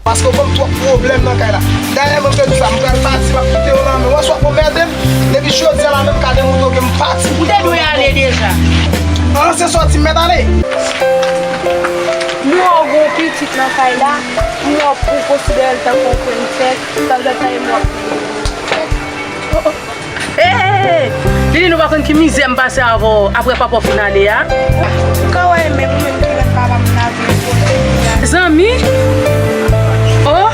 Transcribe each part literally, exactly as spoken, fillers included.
Paske w ban m twòp pwoblèm nan kay la. Dayè, mwen vle di w sa, m pral pati, m ap kite w nan men w. Wè sa w ap anmède m. Depi jodi a la menm, m ka demontre w ke m pati. Ou te dwe ale deja. An, se sòti m mèt ale. M wè w gen yon pitit nan kay la, m wè w konsidere l tankou yon princess, tanzantan e m wè w ap Hey, hey, hey, hey. Lili, nou pa konn ki mizè m pase avè w apre papa w fin ale a. Ou ka wè menm ou menm ki mèt papa m lave pote li a. Zanmi? Oh,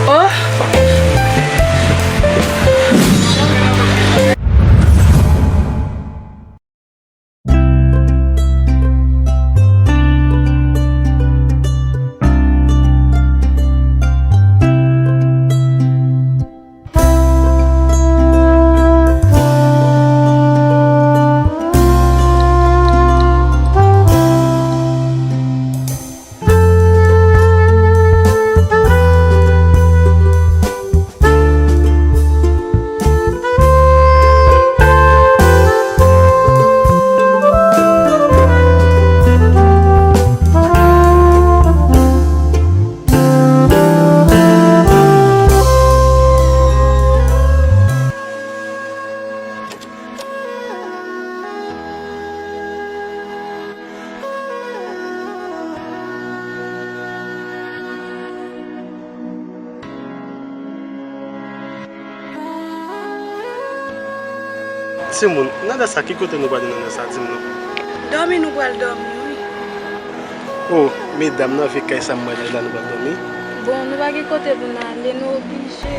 oh. Timoun, nan dat sa, ki kote nou prale nan dat sa, di m non? Dòmi, nou pral dòmi, wi. Oh, medam, nan vye kay sa m prale la, nou pral dòmi? Bon, nou pa gen kote pou n ale, nou oblije.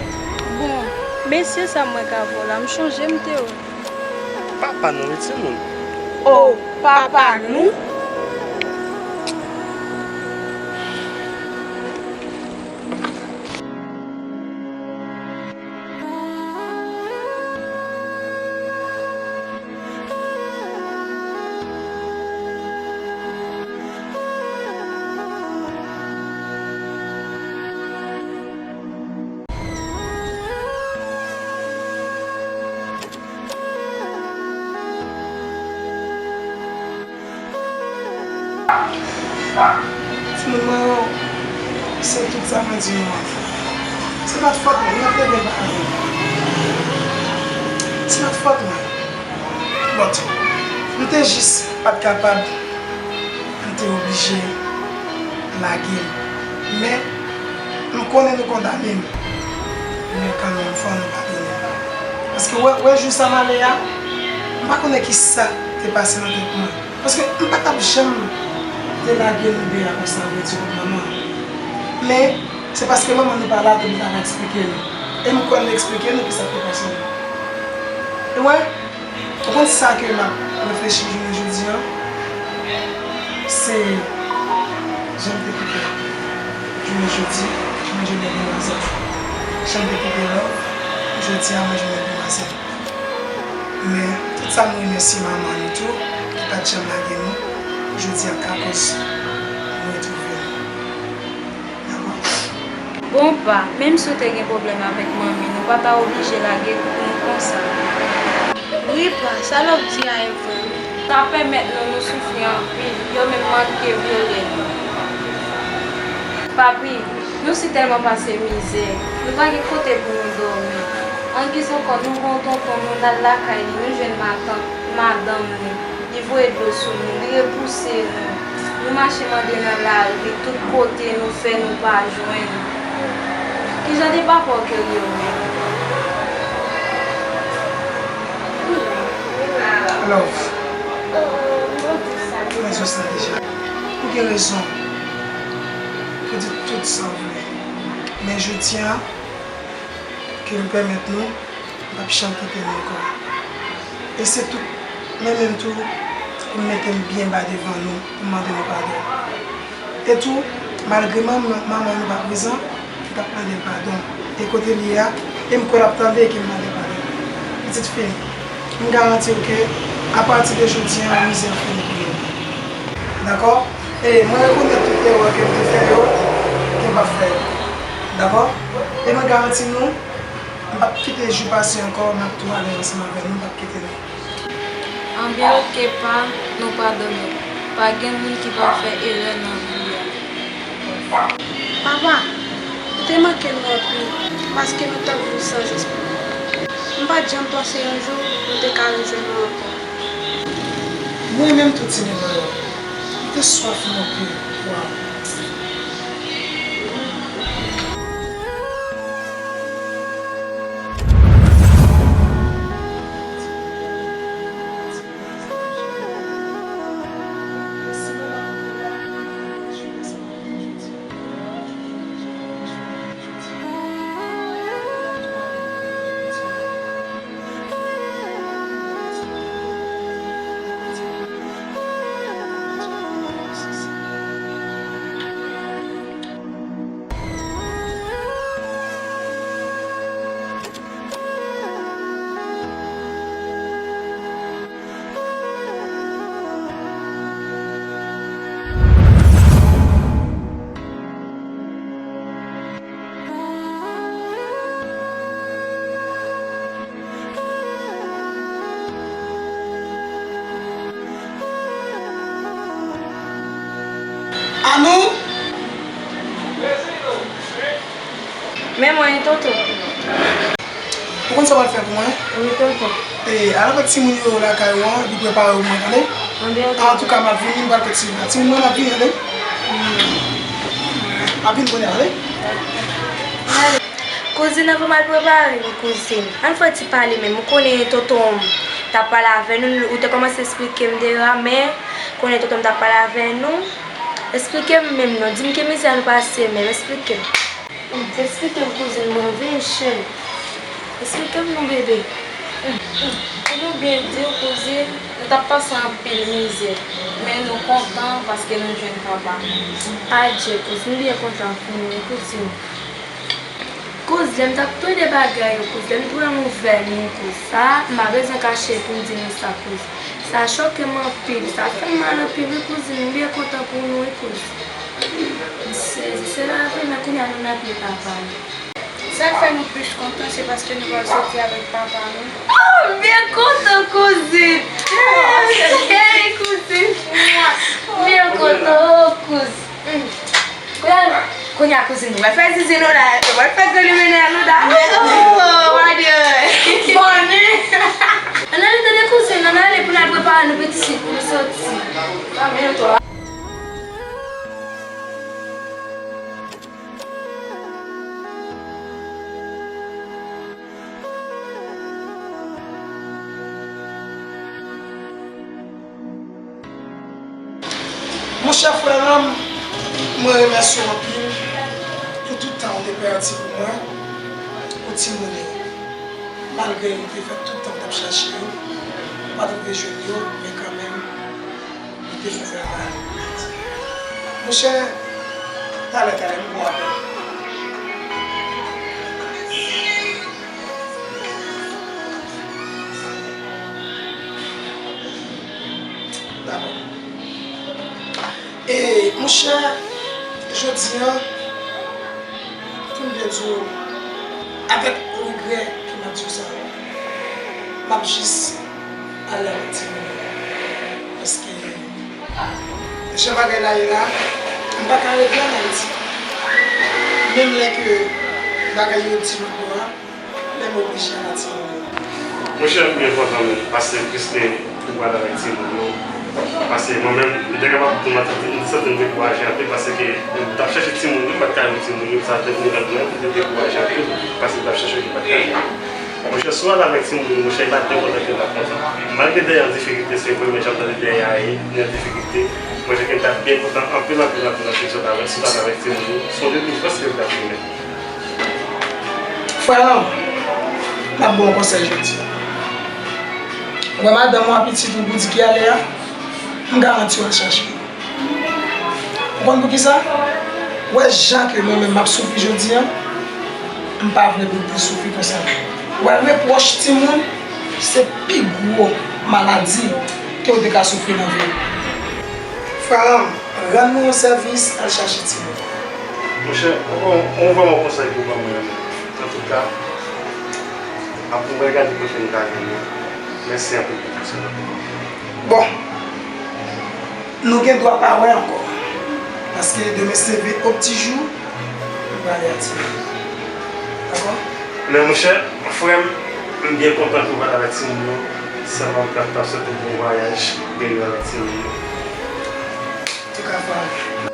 Bon, mesye sa m wè k avè w la, m chonje m te wè. Papa nou wi timoun. Oh, papa nou? Timoun mwen yo, se tout sa mwen di nou an. Se pa t fòt mwen, nou ap leve parèy. Se pa t fòt mwen. But, nou te jis pa t kapab, nou te oblije lage l. Men, m konnen nou kondane m. Men kanmenm, fò nou padone m. Paske wè, wè jou sa m ale a, m pa konnen kisa te pase nan tèt mwen. Paske m pa t ap janm te lage nou de a konsa, vredi, kont manman. Men, se paske manman nou pa la, tou li t ap eksplike nou. E m kwè l eksplike nou kisa k te pase. E wè, ou konn sa ke m ap reflechi jounen jodi a? Se jan m te kite jounen jodi, mwen jwenn yon demwazèl. Jan m te kite love, jodi a mwen jwenn yon demwazèl. Men, tout sa nou remèsye manman nou tou, ki pa t janm lage nou, jodi a k akoz nou retwouve nou. Dakò? Bon pa, menm si w te gen pwoblèm avèk manmi, nou pa ta oblije lage nou konsa. Wi pa, sa love di a e vre wi. Sa pèmèt nou, nou soufri anpil, yo menm manke vyole nou. Papi, nou si tèlman pase mizè, nou pa gen kote pou nou dòmi. Angiz ankò, nou wè yon tonton nou, n al lakay li, nou jwenn matant, madanm li, li voye dlo sou nou, li repouse nou. Nou mache mande nan lari, tout kote nou fè, nou pa jwenn. Kijan de papa w ke l ye w menm? Love. Ou gen rezon sa deja. Ou gen rezon pou di tout sa w vle. Men jodi a, ke m pèmèt nou, m p ap janm kite nou ankò. E se tou, men menm tou, pou m mete m byen ba devan nou, pou m mande nou padon. E tou, malgre manman, manman nou pa prezan, m t ap mande l padon. E kote l ye a, e m kwè l ap tande ke m mande l padon. Pitit fi m, m garanti w ke, apati de jodi a, mizè fini pou nou. Dakò? E mwen rekonèt tout erè ke m te fè yo, ke m p ap fè yo. Dakò? E mwen garanti nou, m p ap kite jou pase ankò, m ap tou ale ansanm avè nou, m p ap kite nou. Anbyen oke pa, nou padone w. Pa gen moun ki pa fè erè nan vi a. Papa, Te manke nou anpil, paske nou t ap viv san espwa. M pa t janm panse yon jou nou te ka rejwenn nou ankò. Mwen menm tou, Ti Nemo, m te swaf nou anpil. Waw. Anou! Men mwen, tonton. Ou konn sa w al fè pou mwen? Wi, tonton. E, al avèk timoun yo lakay ou an, epi prepare pou mwen, tande? Anben, tonton. Antouka, m ap vini, m pral fè ti, timoun mwen, m ap vini, tande? M ap vini kounye a, tande? Kouzin, anvan m al prepare, wi, kouzin. Ann fè ti pale menm. Ou konnen tonton m t ap pale avè nou, ou te kòmanse esplike m deja, men konnen tonton m t ap pale avè nou. Esplike m menm non, di m ki mizè nou pase menm, esplike m. Esplike m kouzin mwen, vin chen. Esplike m non bebe. Pou nou byen di w kouzin, nou t ap pase anpil mizè, men nou kontan paske nou jwenn papa. Adye kouzin, m byen kontan pou nou wi kouzin. Kouz, lè m t ap tande bagay yo, kouz, lè m t wè nouvèl nou, kouz, sa, m pa bezwen kache pou m di nou sa, kouz. Sa choke m anpil, sa fè m mal anpil wi, kouzin, m byen kontan pou nou wi, kouz. M sezi, se lavi, men kounye a nou nan pye papa nou. Sa k fè nou plis kontan, se paske nou pral soti avèk papa nou. Oh, m byen kontan, kouzin. Hey, kouzin. M byen kontan, oh, kouz. Kounye a, kounye a, kouzin, nou pral fè zizin nou la, nou pral fè granmoun mennen nou la. Oh, wadye. Boni. Ann ale tande kouzin, ann ale pou n al prepare nou pitit, pou nou soti. Monchè frè m, mwen remèsye w anpil pou tout tan w te pèdi pou mwen, pou timoun yo. Malgre m te fè tout tan m t ap chache yo, m pa t rive jwenn yo, men kanmenm, m te fè travay. Monchè, talè, talè, m pran apèl. Dakò. E, monchè, jodi a, pou m byen di w, avèk regrè ke m ap di w sa, m ap jis ale avèk timoun yo. Paske, jan bagay la ye la, m pa ka rete ann Ayiti. Menm lè ke bagay yo di lòt bò a, men m oblije al ak timoun yo. Monchè, m byen kontan menm, paske piske ou pral avèk timoun yo, paske mwen menm, m te kapab di m santi m dekouraje anpil, paske m t ap chèche timoun yo, m pa t ka jwenn timoun yo, sa te vin rant mwen, m te dekouraje anpil, paske m t ap chèche yo, m pa t ka jwenn yo. Monchè, si w al avèk timoun yo, monchè, e pa dekouraje ke l t ap kontan. Malgre dèyè an difikilte, se vre, men jan m tande dèyè a ye, li an difikilte, monchè, ke m t ap byen kontan anpil, anpil, anpil, anpil, si w t al avèk, si w t al avèk timoun yo, se yon delivrans ke l t ap vin. Frè m, m ap ba w konsèy jodi a. Wè madanm ou ak pitit ou pou di ki ale a, m garanti w al chache yo. Ou konn poukisa? Wè jan ke mwen menm m ap soufri jodi a, m pa vle pou w te soufri konsa. Wè repwòch timoun se pi gwo maladi ke w te ka soufri nan vi w. Frè m, rann mwen yon sèvis, al chache timoun. Monchè, ou, ou vrèman konsèy pou ban mwen. Antouka, apre mwen gade kote m ka jwenn yo. Mèsi anpil pou konsèy la. Bon, nou gen dwa pa wè ankò. Paske demen se leve o pti jou, Pale a timoun. Dakò? Men monchè, frè m, m byen kontan ke w pral avèk timoun yo. Sèlman m t ap swete w bon vwayaj, beni avèk timoun yo. Antouka, frè m.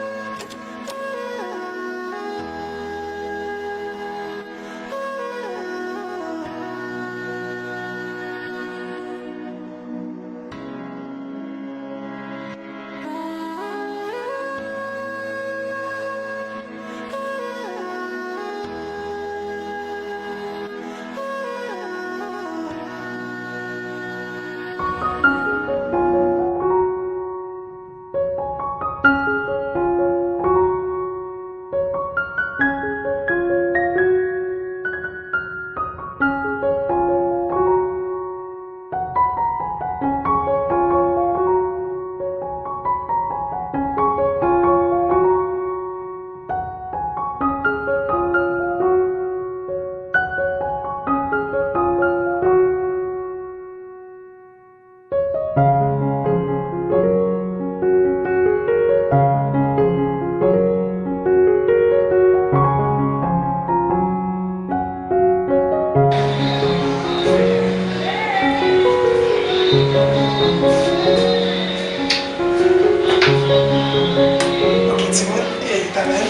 Ok, timoun, e, talè,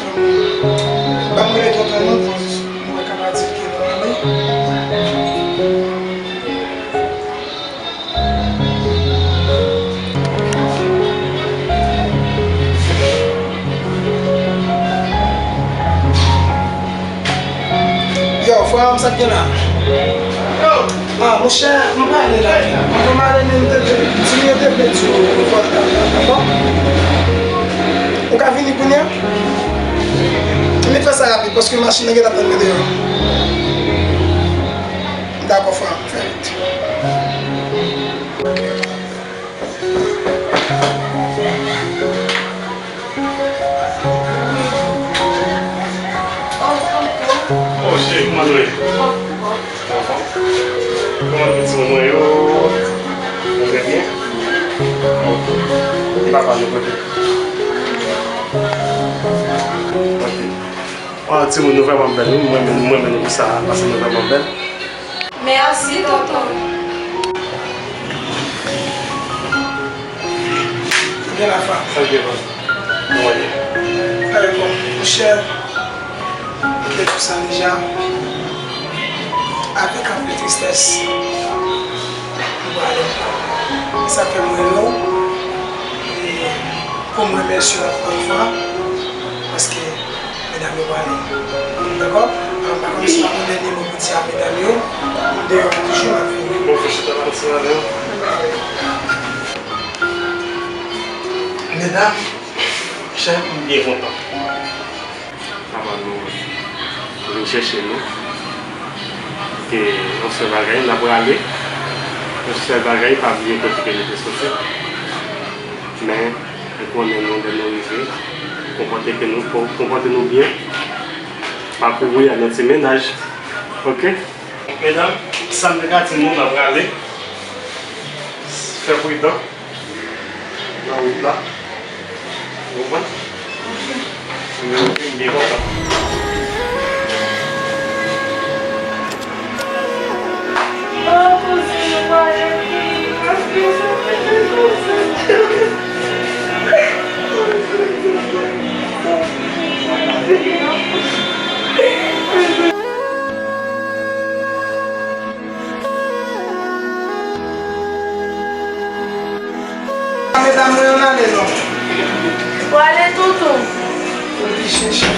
ban m rele tonton nou pou nou kapab di ke nou ale. Yo, frè m, sa k gen la? Ah, monchè, m prale la. Anvan m ale, men m te di, di m yo te vle di w, ou fò t ap la, dakò? Ou ka vini kounye a? Men fè sa rapid, paske machin nan gentan tann mwen deyò. Dakò, frè m, fè vit. Oh, cheri, kòman nou ye? Anfòm? Kòman pitit mwen yo? Nou trè byen? Ok. E papa nou kote? Ok. Waw, timoun, nou vrèman bèl, wi. Mwen menm, mwen menm, nou sa, paske nou vrèman bèl. Mèsi, tonton. Ou gen lafanmi? Sa gen, bon. Mwen ye. Alè, bon, monchè, m te di w sa deja. Avèk anpil tristès, m prale. Sa fè m rele w, e pou m remèsye w ankò yon fwa, paske medam yo prale. Dakò? Alò, m pa konnen si w ap yon dènye mo pou di a medam yo. M deyò la toujou, m ap vini. Bon, fè chita la, ti madanm. Medam, chè, m byen kontan. Papa nou vin chèche nou. Ke yon sèl bagay, n ap prale. Yon sèl bagay, pa bliye kote ke nou te soti. Men, ou konnen nou, lè nou rive, konpòte ke nou, konpòte nou byen. Pa kouri ak yon ti mennaj. Ok? Medam, sa m te ka di nou, n ap prale. Fè pridan nan wout la. Ou konprann? Mwen menm, m byen kontan. Medam, nou ann ale non. Ou ale, tonton? Oblije chèche